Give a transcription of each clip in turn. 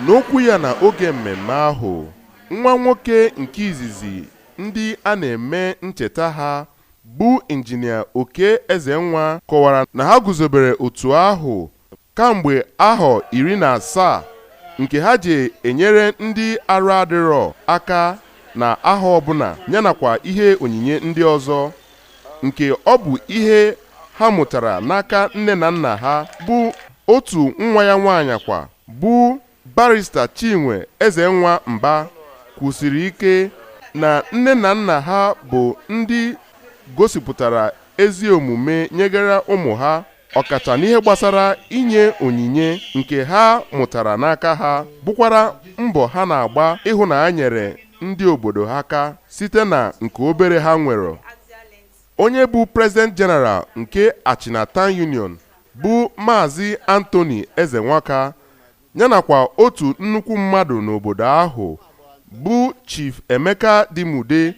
N'okwu ya na oge mmemme ahụ, nwa nwoke nke izizi ndị a na-eme ncheta ha bụ Injinia Okey Ezenwa kọwara na ha guzobere otu ahụ kamgbe ahọ 17 nke ha ji enyere ndị arụ adịrọ aka na ahọ ọbụla, yanakwa ihe onyinye ndị ọzọ, nke ọ bụ ihe ha mụtara n'aka nne na nna ha, bụ otu nwa ya nwaanyị kwa bụ Barista Chinwe Ezenwa Mba kwusiri ike na nne na nna ha bụ ndị gosipụtara ezi omume nyegara ụmụ ha, ọkacha n'ihe gbasara inye onyinye nke ha mụtara n'aka ha, bụkwara mbọ ha na-agba ịhụ na ha nyere ndị obodo ha aka site na nke obere ha nwere. Onye bụ President General nke Achina Town Union bụ Maazị Anthony Ezenwaka, yanakwa otu nnukwu mmadụ n'obodo ahụ bụ Chief Emeka Dimude,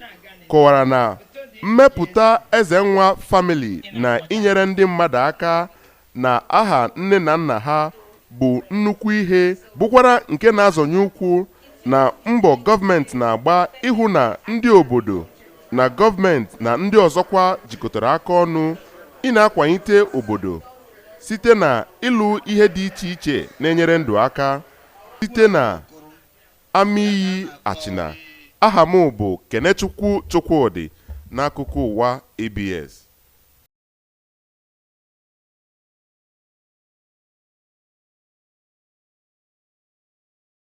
kọwara na mmepụta Ezenwa Family na inyere ndị mmadụ aka na aha nne na nna ha bụ nnukwu ihe, bụkwara nke na-azọnye ụkwụ na mbọ gọọmenti na-agba ịhụ na ndị obodo na gọọmenti na ndị ọzọkwa jikọtara aka ọnụ ị na-akwalite obodo site na ịlụ ihe dị iche iche na-enyere ndụ aka. Site na Amaiyi Achina, aha m bụ Kenechukwu Chukwudị n'akụkọ ụwa ABS.